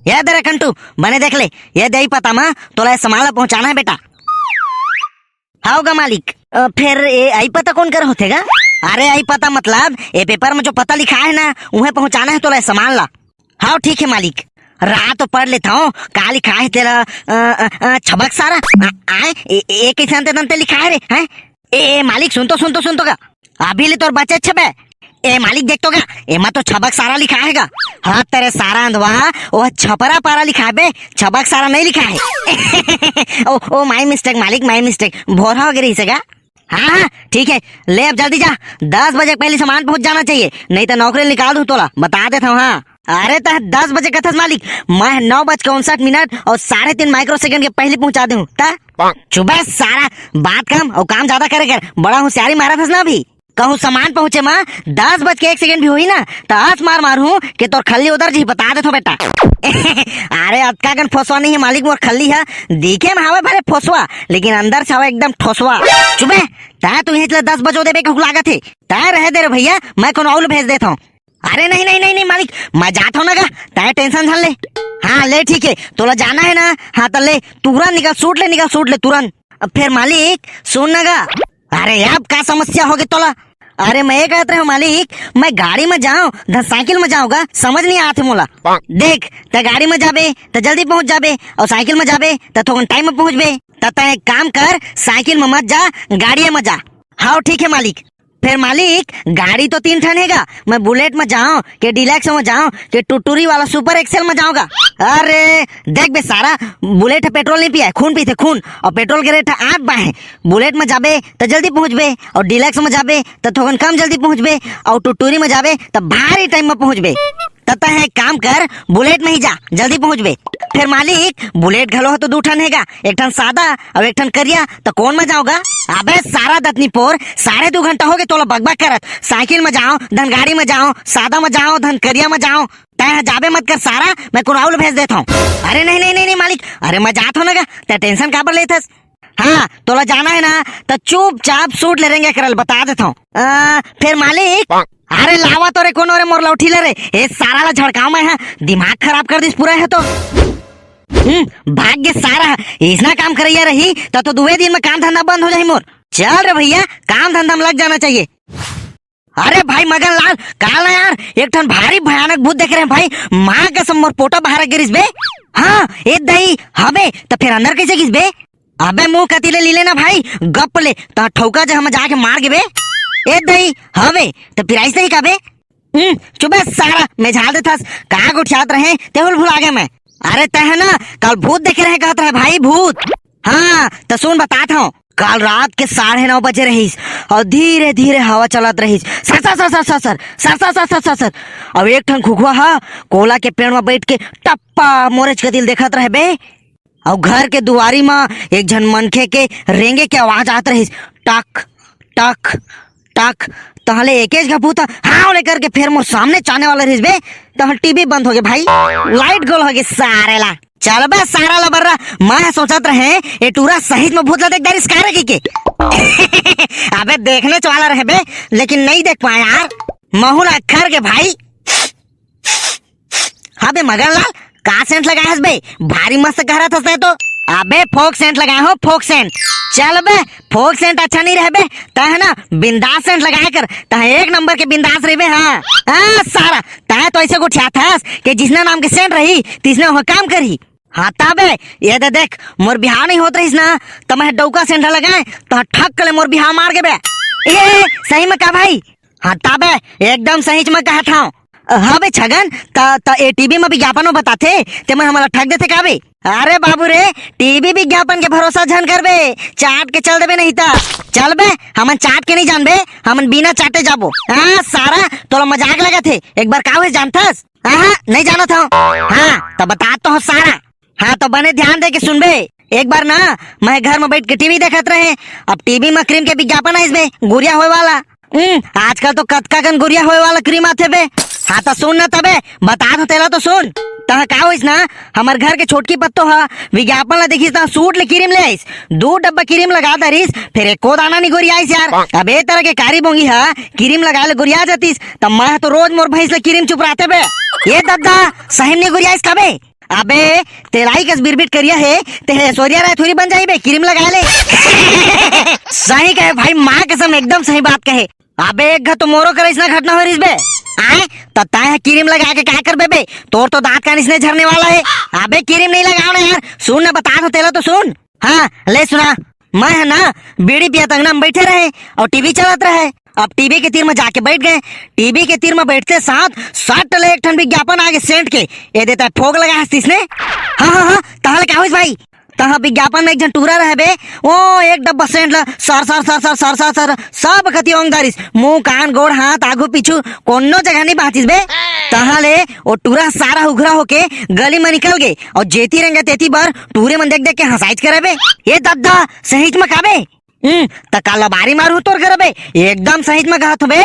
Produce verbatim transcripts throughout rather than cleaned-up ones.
ये दे रे कंटू, बने देख ले, ये दे ई पता मा तोला ये सामान ला पहुंचाना हे बेटा। हाव गा मालिक। अ, फेर ये आई पता कोन कर होथे गा? अरे आई पता मतलब ये पेपर में जो पता लिखा हे ना, उहें पहुंचाना हे तोला ये सामान ला। हाव ठीक हे मालिक। रात तो पढ़ लेथंव, का लिखा हे तेला? अ, अ, अ, छबक सारा। आ, आए, ए, ए, ए, कइसे अंते तंते लिखा हे रे, हैं? ए, ए, मालिक, सुन तो, सुन तो, सुन तो गा। अभी ले तोर बचे छबे। ए, मालिक, देख तो गा, एमा तो छबक सारा लिखा हे गा। हाँ, तेरे सारा अंधवा, वो छपरा पारा लिखा हे बे, छबक सारा नहीं लिखा हे। ओ, ओ, my mistake, मालिक, my mistake, भोरहा हो गे रहिसे गा। हाँ, हाँ, ठीक हे, ले अब जल्दी जा, दस बजे के पहले सामान पहुंच जाना चाहिए, नहीं तो नौकरी निकाल दूं तोला, बता देथंव, हाँ। अरे, तैं दस बजे कथस मालिक, मैं नौ बज के उनसठ मिनट और साढ़े तीन माइक्रो सेकंड के पहले पहुंचा देहूं। त चुबे सारा, बात कम और काम ज्यादा करे कर, बड़ा होशियारी मारत हस ना अभी। कहूं सामान पहुंचे मा दस बज के एक सेकंड भी होही ना, त अस मार मारहूं कि तोर खल्ली उधर जी, बता देथंव बेटा। अरे, अतका कन फोसवा नहीं हे मालिक मोर खल्ली ह, दिखे में हावय भले फोसवा, लेकिन अंदर से हावय एकदम ठोसवा। चुबे, तैं तो इहें ले दस बजो देबे कहूं लागत हे, तैं रहे दे रे भैया, मैं कोनो अउ ल भेज देथंव। अरे नहीं, नहीं, नहीं, नहीं मालिक, मैं जाथंव ना गा, तैं tension झन ले। हाँ, ले ठीक हे, तोला जाना हे ना, हाँ त ले, तुरंत निकल, सूट ले, निकल, सूट ले, तुरंत। अब फेर मालिक, सुन ना गा। अरे अब का समस्या हो गे तोला? अरे मैं ये कहत रहेंव मालिक, मैं गाड़ी में जांव, धन साइकिल में जांव गा, समझ नहीं आत हे मोला। देख, तैं गाड़ी में जाबे, त जल्दी पहुंच जाबे, और साइकिल में जाबे, त थोकन टाइम में पहुंचबे। त तैं एक काम कर, साइकिल में मत जा, गाड़ी में जा। हाव ठीक हे मालिक। फेर मालिक, गाड़ी तो तीन ठन हे गा, मैं बुलेट में जांव, के डीलक्स में जांव, के टुटुरी वाला सुपर एक्सेल में जांव गा। अरे, देख बे सारा, बुलेट ह पेट्रोल नहीं पियाय, खून पीथे, खून, और पेट्रोल के रेट ह आठ बा हे। बुलेट में जाबे, त जल्दी पहुंचबे, और डीलक्स में जाबे, त थोकन कम जल्दी पहुंचबे, और टुटुरी में जाबे, त भारी टाइम में पहुंचबे। त तैं एक काम कर, बुलेट में ही जा, जल्दी पहुंचबे। फेर मालिक, बुलेट घलो ह तो दू ठन हे गा, एक ठन सादा अउ एक ठन करिया, त कोन म जांव गा? अबे सारा दतनीपोर, साढ़े दू घंटा हो गे तोला बकबक करत। साइकिल म जांव, धन गाड़ी म जांव, सादा म जांव, धन करिया म जांव। तैं ह जाबे मत कर सारा, मैं कोनो अउ ल भेज देथंव। अरे नहीं, नहीं, नहीं, नहीं मालिक, अरे मैं जाथंव ना गा, तैं tension काबर लेथस? हाँ, तोला जाना हे ना, त चुपचाप सूट ले रेंगे करल, बता देथंव। अ, फेर मालिक, अरे लावा तो रे कोनो रे मोर लौठी ले रे, ए सारा ला झड़काव मैं ह, दिमाग खराब कर दिस पूरा ह तो। हम्म, भाग गे सारा, इसना काम करइया रही, त तो दुए दिन में काम धंधा बंद हो जाही मोर। चल रे भैया, काम धंधा में लग जाना चाहिए। अरे भाई मगन लाल, काल ना यार, एक ठन भारी भयानक भूत देखे रहेंव भाई, माँ कसम मोर पोटा बाहर गिरिस बे। हाँ, ए दई, हबे, त फेर अंदर कइसे गिस बे? अबे मुंह कति ले लीले ना भाई, गप ले, त ठौका जगह में जाके मार गे बे। ए दई, हवे, त फिर अइसे ही का बे? हम्म, चुबे सारा, मेझाल देथस, का गोठियात रहेंव, तेहू ल भुला गे मैं। अरे तैं ह ना, काल भूत देखे रहेंव कहत रहे भाई, भूत। हाँ, त सुन बताथंव, काल रात के साढ़े नौ बजे रहिस, अउ धीरे धीरे हवा चलत रहिस, sir sir sir sir sir sir, अउ एक ठन घुघुवा ह कोला के पेड़ म बइठ के टप्पा मोरेच कति ल देखत रहे बे। अउ घर के दुवारी म एक झन मनखे के रेंगे के आवाज आत रहिस, टक, टक, टक। तहले एकेच घ भूत हाव ले करके फेर मोर सामने चाने वाला रहिस बे। तहले टीवी बंद हो गे भाई, लाइट गोल हो गे सारे ला। चल बे सारा लबर्रा, मैं सोचत रहेंव ए टूरा सही म भूत ला देख डारिस का रे कहिके। अबे देखने च वाला रहे बे, लेकिन नहीं देख पाए यार। महू ला अखर गे भाई। हाँ बे मगन लाल, का सेंट लगाए हस बे? भारी मस्त कहरत हस तैं तो। अबे फोक सेंट लगाए हों, फोक सेंट। चल बे, फोक सेंट अच्छा नहीं रहे बे। तैं ह ना बिंदास सेंट लगाए कर, तैं एक नंबर के बिंदास रहिबे। हाँ, हाँ सारा, तैं तो अइसे गोठियाथस कि जिसना नाम के सेंट रही, तिसने ओह काम करही। हाँ ताबे, ए दे देख, मोर बिहाव नहीं होत रहिस ना, त मैं डौका सेंट लगाएंव, त ठक ले मोर बिहाव मार गे बे। ए, सही में का भाई? हाँ ताबे, एकदम सहीच म कहत हंव। हाँ बे छगन, त, त ए टीवी म विज्ञापन म बताथे, तेमन हमला ठग देथे का बे? अरे बाबू रे, टीवी विज्ञापन के भरोसा झन करबे, चाट के चल देबे नहीं त। चल बे, हमन चाट के नहीं जानबे, हमन बिना चाटे जाबो। हाँ सारा, तोला मजाक लगत हे, एक बार का होइस जानथस? हाँ, नहीं जानत हंव। हाँ, त बतात तो हंव सारा। हाँ, त बने ध्यान दे के सुनबे। एक बार ना, मैं घर म बइठ के टीवी देखत रहेंव। अब टीवी म क्रीम के विज्ञापन आइस बे, गोरिया होय वाला। हम्म, आजकल तो कतका कन गोरिया होय वाला क्रीम आथे बे। हाँ, त सुन ना तबे, बतात हंव तेला तो सुन। तहां का होइस ना, हमर घर के छोटकी पत्तो ह विज्ञापन ला देखिस, तहां सूट ले क्रीम ले आइस। दू डब्बा क्रीम लगा डरिस, फेर एको दाना नहीं गोरियाइस यार। अब ए तरह के कारी बोंगी ह क्रीम लगाए ले गोरिया जातिस, त मैं ह तो रोज मोर भैंस ले क्रीम चुपरातेंव बे। ए दद्दा, सही म नहीं गोरियाइस का बे? अबे, तेलाई कस बिरबिट करिया हे, ते हे ऐश्वर्या राय थोड़ी बन जाही बे, क्रीम लगा ले। सही कहे भाई, माँ कसम, एकदम सही बात कहे। अबे, एक घ तो मोरो करा इसना घटना हो रहिस बे। आय, त तैं ह क्रीम लगा के का करबे बे? तोर तो दांत कान इसने झरने वाला हे। अबे, क्रीम नहीं लगाव ना यार, सुन ना, बता दो तेला तो सुन। हाँ, ले सुना। मैं ह ना बीड़ी पियत अंगना में बैठे रहे अउ टीवी चलत रहे। अब टीवी के तीर में जाके बैठ गए। टीवी के तीर में बैठते साथ सट ले एक ठन विज्ञापन आगे सेंट के। ए देता फोग लगा हस तिसने। हाँ, हाँ, हाँ, तहां ले का होइस भाई? तहां विज्ञापन में एक झन टूरा रहे बे, ओ एक डब्बा सेंट ला sir, sir, sir, sir, sir, sir, sir, सब कति ओंग डारिस। मुंह, कान, गोड़, हाथ, आगू, पीछू, कोनो जगह नहीं बांचिस बे। तहां ले ओ टूरा सारा उघरा होके गली में निकल गे अउ जेती रेंगे तेती बर टूरी मन देख देख के हंसाइच करे बे। ए दद्दा, सहीच में का बे? हम्म, त का लबारी मारू तोर घर बे? एकदम सहीच में कहत हूं बे।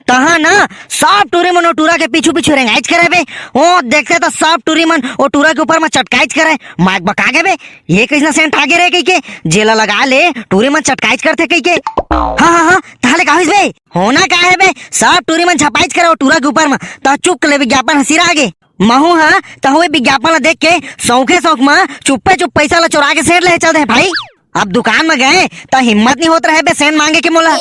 तहां ना सब टूरी मन ओ टूरा के पीछू पीछू रेंगाइच करे बे। ओ देखते त सब टूरी मन ओ टूरा के ऊपर में चटकाइच करे। माइक बका गे बे, ये कइसना सेंट आगे रे कहिके, जेला लगा ले टूरी मन चटकाइच करथे कहिके। हाँ, हाँ, हाँ, तहां ले का होइस बे? होना का हे बे, सब टूरी मन झपाइच करे ओ टूरा के ऊपर में, त चुक ले विज्ञापन ह सिरा गे। महू ह तहु ए विज्ञापन ला देख के सौंखे सौंख म चुप्पे चुप पैसा ला चोरा के सेंट ले चल दे भाई। अब दुकान म गए त हिम्मत नहीं होत रहे बे सेंट मांगे के मोला।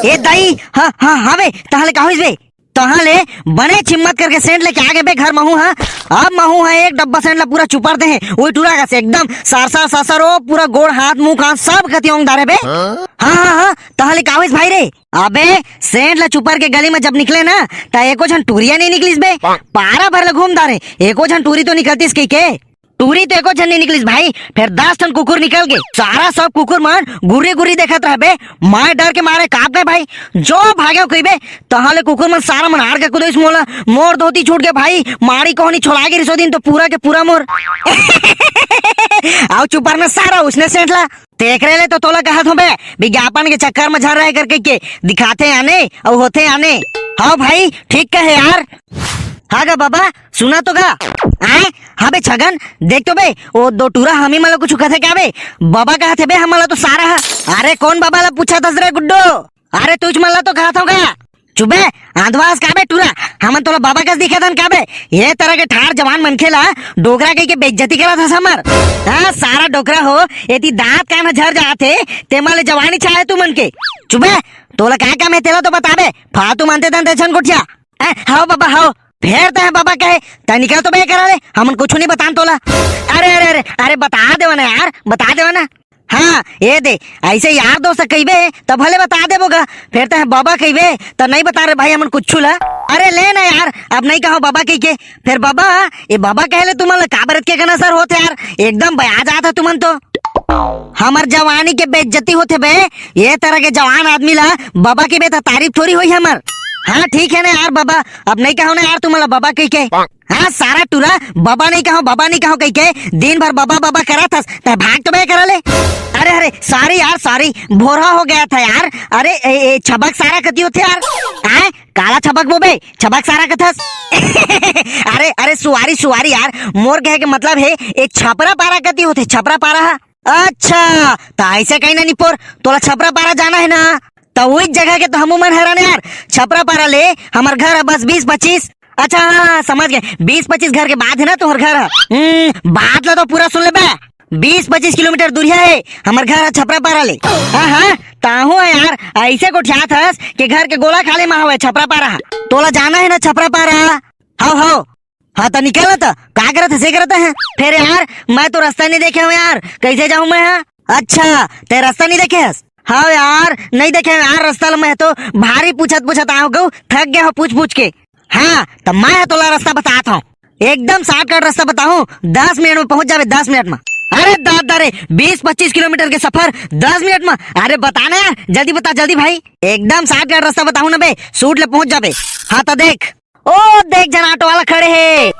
ए दाई, हाँ, हाँ, हाँ बे, तहां ले का होइस बे? तहां ले बने हिम्मत करके सेंट लेके आ गे बे घर महू ह। अब महू ह एक डब्बा सेंट ला पूरा चुपर दे हे, ओई टूरा कस एकदम सर सर सर सर, ओ पूरा गोड़, हाथ, मुंह, कान सब कति ओंग डारे बे। हाँ, हाँ, हाँ, तहां ले का होइस भाई रे? अबे, सेंट ला चुपर के गली में जब निकले ना, त एको झन टूरिया नहीं निकलिस बे। पारा भर ले घूम डारे, एको झन टूरी तो निकलतिस कहिके। टूरी तो एको झन नहीं निकलिस भाई, फेर दस ठन कुकुर निकल गे। सारा सब कुकुर मन गुर्री गुर्री देखत रहे बे। मैं डर के मारे कांप गए भाई, जो भागे कहिबे। तहां ले कुकुर मन सारा मन आड़ के कुदेस मोला, मोर धोती छूट गे भाई, माड़ी कोहनी छोला गे रिसो दिन तो पूरा के पूरा मोर। आओ चुपर में सारा उसने सेंट ला। तेकरे ले तो तोला कहत हूं बे, विज्ञापन के चक्कर में झन रहे करके के दिखाथे आने अउ होथे आने। हाँ भाई, ठीक कहे यार। हाँ गा बाबा, सुना तो गा। आए, हाँ बे छगन, देख तो बे, ओ दो टूरा हमी मन ला कुछ कथे का बे? बाबा कहत हे बे, हमन ला तो सारा ह। अरे कौन बाबा ला पूछत हस रे गुड्डू? अरे तुझ मन ला तो कहत हूं गा। चुप बे, आंधवा हस का बे टूरा? हमन तोला बाबा कस दिखत हन का बे? ये तरह के ठार जवान मनखे ला डोकरा कहिके बेइज्जती करत हस हमर। हाँ, सारा डोकरा हो, एती दांत कान ह झर जात हे, तेमा ले जवानी चाहे तू मन के। चुप बे, तोला का काम हे तेला तो बता बे, फालतू मानते तन तेछन गोठिया। ए, हाव बाबा, हाव। फेर तैं बाबा कहे, तैं निकल तो बे करा ले, हमन कुछु नहीं बतान तोला। अरे, अरे, अरे, अरे, बता देवा ना यार, बता देवा ना। हाँ, ये दे, ऐसे यार दोस्त कहिबे, त भले बता देबो गा। फेर तैं बाबा कहिबे, त नहीं बता रे भाई, हमन कुछु ला। अरे ले ना यार, अब नहीं कहो बाबा कहिके। फेर बाबा, ये बाबा कहे ले तुमन ला काबर के गना सर होत यार, एकदम बया जात हे तुमन तो। हमर जवानी के बेइज्जती होथे बे, ये तरह के जवान आदमी ला बाबा के बे त तारीफ थोड़ी होई हमर। हाँ ठीक है ना यार बाबा, अब नहीं कहो ना यार तुमन ला बाबा कहिके। हाँ सारा टूरा, बाबा नहीं कहो, बाबा नहीं कहो कहिके दिन भर बाबा बाबा करत हस, तैं भाग तो बे करा ले। अरे अरे सॉरी यार सॉरी, भोरहा हो गया था यार। अरे ए, ए, छबक सारा कती होथे यार? आए काला छबक बो बे, छबक सारा कथस। अरे अरे सुवारी सुवारी यार, मोर कहे के मतलब हे ए छपरा पारा कती होथे, छपरा पारा ह। अच्छा, त ऐसे कहीं ना निपोर, तोला छपरा पारा जाना है ना? त उही जगह के त हमू मन हरन यार, छपरा पारा ले हमर घर ह बस बीस पच्चीस। अच्छा हाँ, हाँ, समझ गए, बीस पच्चीस घर के बाद है ना तुम्हर घर ह। हम्म, बात ला तो पूरा सुन ले बे। बीस पच्चीस किलोमीटर दूरिया है हमर घर ह छपरा पारा ले। हाँ हाँ, ताहू है यार, ऐसे गोठियात हस के घर के गोला खा ले मा हवे छपरा पारा ह। तोला जाना है ना छपरा पारा? हाव हाव। हाँ त निकल ना त, का करत हस, ये करत है? फेर यार, मैं तो रास्ता नहीं देखे हूँ यार, कैसे जाऊँ मैं? हाँ, अच्छा, तैं रास्ता नहीं देखे हस? हाँ यार, नहीं देखे हूँ यार रास्ता ला, मैं तो भारी पूछत पूछत आव गऊ, थक गया हूँ पूछ पूछ के। हाँ, त मैं ह तोला रास्ता बतात हूँ, एकदम शॉर्टकट रास्ता बताहूँ, दस मिनट में पहुंच जाबे, दस मिनट में। अरे दादा रे, बीस पच्चीस किलोमीटर के सफर दस मिनट में? अरे बता ना यार, जल्दी बता, जल्दी भाई, एकदम शॉर्टकट रास्ता बताहूँ ना बे, सूट ले पहुंच जाबे। हाँ त देख, ओ देख झन ऑटो वाला खड़े हे।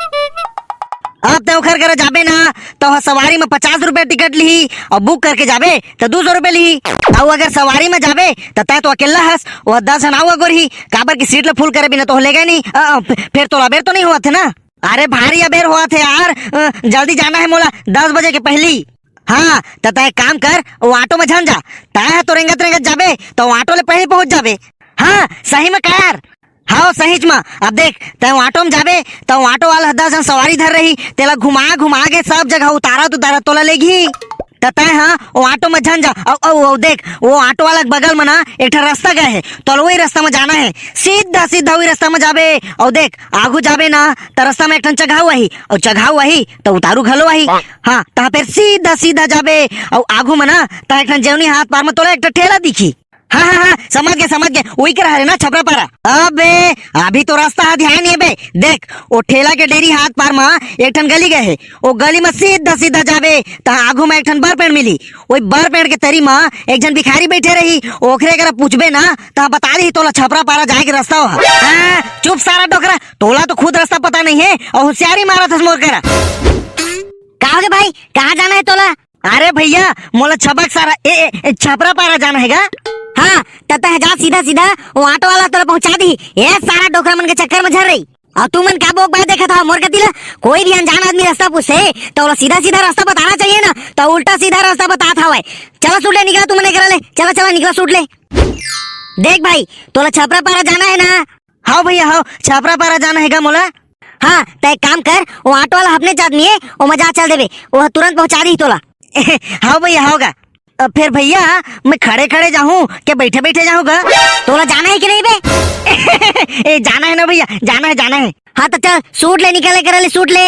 अब तैं ओखर करा जाबे ना, त ओह सवारी में पचास रुपया टिकट लिही, अउ बुक करके जाबे त दू सौ रुपया लिही। अउ अगर सवारी में जाबे त तैं तो अकेल्ला हस, ओह दस झन अउ अगोरही, काबर कि सीट ल फुल करे बिना तो ओह लेगा नहीं। अ, अ, फेर तोला अबेर तो नहीं होवत हे ना? अरे भारी अबेर होवत हे यार, अ, जल्दी जाना हे मोला दस बजे के पहिली। हाँ, त तैं एक काम कर, ओ ऑटो में झन जा, तैं ह तो रेंगत रेंगत जाबे त ओ ऑटो ले पहिली पहुंच जाबे। हाँ, सही में का यार? हाँ, सहीच म। अब देख, तैं ऑटो म जाबे, त ऑटो वाला ह दस झन सवारी धर रही, तेला घुमा घुमा के सब जगह उतारत उतारत तोला लेगही। त तैं ह ओ ऑटो म झन जा, अउ, अउ, अउ देख, वो ऑटो वाला के बगल म ना एक ठन रास्ता गए हे, तोला वही रास्ता म जाना हे, सीधा सीधा वही रास्ता म जाबे। अउ देख, आगू जाबे ना, त रास्ता म एक ठन चघाऊ आही, अउ चघाऊ आही त उतारू घलो आही। हाँ, तहाँ फेर सीधा सीधा जाबे, अउ आगू म ना, तहाँ एक ठन जेवनी हाथ पार म तोला एक ठन ठेला दिखी। हाँ, हाँ, हाँ, समझ गे, समझ गे। वही करा हरे ना, छपरा पारा। अबे, अभी तो रास्ता ह ध्यान हे बे। देख, ओ ठेला के डेरी हाथ पार म एक ठन गली गए हे। ओ गली म सीधा सीधा जाबे, तहाँ आगू म एक ठन बर पेड़ मिली। वही बर पेड़ के तरी म एक झन भिखारी बैठे रही। ओखरे करा पूछबे ना, तहाँ बता दी तोला छपरा पारा जाए के रास्ता हो। हाँ, चुप सारा डोकरा, तोला तो खुद रास्ता पता नहीं हे अउ होशियारी मारत हस मोर करा। का होगे भाई, कहाँ जाना हे तोला? अरे भैया, मोला छबक सारा, ए, ए, ए, छपरा पारा जाना हे गा। हाँ, त तैं जा सीधा सीधा, वो ऑटो वाला तोला पहुँचा दी। ए सारा डोकरा मन के चक्कर म झर रही। अउ तुमन का बोक बाय देखत हव मोर कती ला? कोई भी अनजान आदमी रास्ता पूछे, त ओला सीधा सीधा रास्ता बताना चाहिए ना, त उल्टा सीधा रास्ता बतात हवय। चला सूट ले, निकला तुमन एकरा ले, चला, चला, निकला सूट ले। देख भाई, तोला छपरा पारा जाना हे ना? हाँ भैया, हाँ, छपरा पारा जाना हे गा मोला। हाँ, त एक काम कर, वो ऑटो वाला अपने जात नहीं हे, ओमा जा चल देबे, वो तुरंत पहुँचा दी तोला। हाँ भैया, हाँ गा। अ, फेर भैया, मैं खड़े खड़े जाहूँ के बैठे बैठे जाहूँ गा? तोला जाना हे कि नहीं बे? ए, जाना हे ना भैया, जाना हे, जाना हे। हाँ त चल, सूट ले, निकल एकरा ले सूट ले।